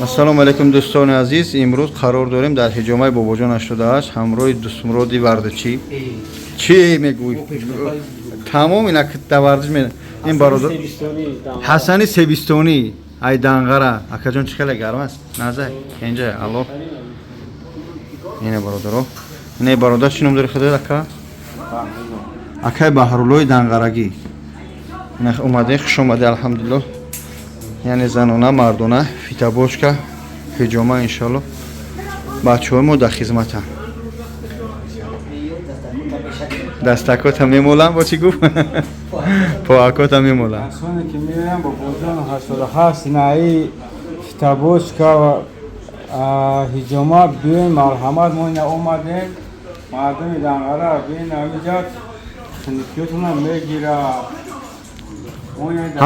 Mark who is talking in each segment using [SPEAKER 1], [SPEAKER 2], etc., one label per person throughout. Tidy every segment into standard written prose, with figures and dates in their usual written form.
[SPEAKER 1] Ассалому алайкум, дӯстони азиз. Имрӯз қарор дорем дар ҳиҷомаи Бобоҷон 88 ҳамроҳи Дӯстмуроди варзичӣ. Чӣ мегӯй? Тамом, инак да варзиш ме ин бародар Ҳасани Себистонӣ ай Данғара. Акаҷон, чӣ хеле гарм аст? Наза инҷа алло. Ине бародаро. Ине бародар, чӣ ном дори худат, ака? Акай Баҳруллои Данғарагӣ. Ина омаде, хуш омаде, алҳамдулиллоҳ. Яъне занона, мардона, фитобочка, ҳиҷома, иншалло. Бачаҳои мо дар хизматанд. Дастакота мемолам, бо чӣ гуфт? Поакота мемолам.
[SPEAKER 2] Касоне ки меоянд, Бобоҷон 88 наи фитобочка ва ҳиҷома, биёен, марҳамат. Мо ина омадем, мардуми Данғара, биёен, ҳамиҷа хиникиётона мегирад.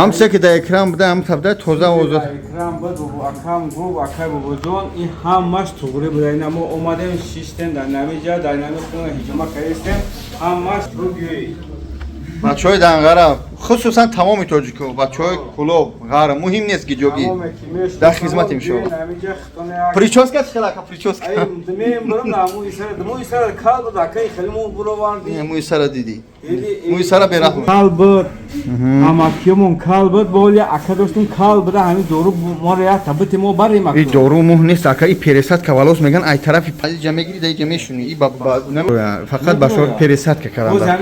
[SPEAKER 1] Ҳамчизе ки дар экран буда, ҳам табда тоза, озод.
[SPEAKER 2] Экран буд, акам гуфт, акай Бобоҷон, ин ҳамаш туғрӣ буда. Ина мо омадем, шиштем дар намиҷа, дар нами хона ҳиҷома кардистем, ҳамаш биёед.
[SPEAKER 1] Бачаҳои Данғара, хусусан тамоми тоҷико, бачаҳои Кулоб, Ғарм, муҳим нест ки ҷоги. Дар хизматем шумо. Прическа чӣ хел, ака, прическа? Мӯи сара дидӣ? Мӯи сара бераҳм.
[SPEAKER 2] Кал буд, амакиёмон кал буд, боли ака доштем, кал буда, ҳамин дору моро як табити мо барем.
[SPEAKER 1] И дору муҳ нест, ака, и пересадка волос меган, ай тарафи иҷа мегири, да иҷа мешуни. И фақат ба шор пересадка кардан.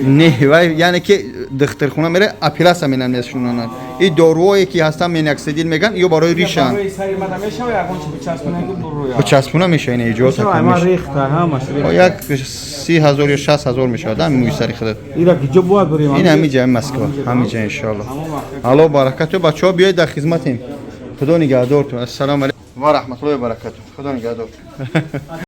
[SPEAKER 1] Не, вай яъне ки духтурхона мере, операция менан, мешунанад. И доруое ки ҳастан, миноксидил меган, ё барои ришан. Бичаспона меша, ина иҷоз. Як 30 000 ё 60 000 мешавад ҳами мӯи сари худат. Ин ҳамиҷа, Москва, ҳамиҷа, иншоалло. Алло баракату, бачаҳо, биёед, дар хизматем. Худо нигаҳдортун. Ассалому алайкум ва раҳматуллоҳи ва баракату. Худо нигаҳдор.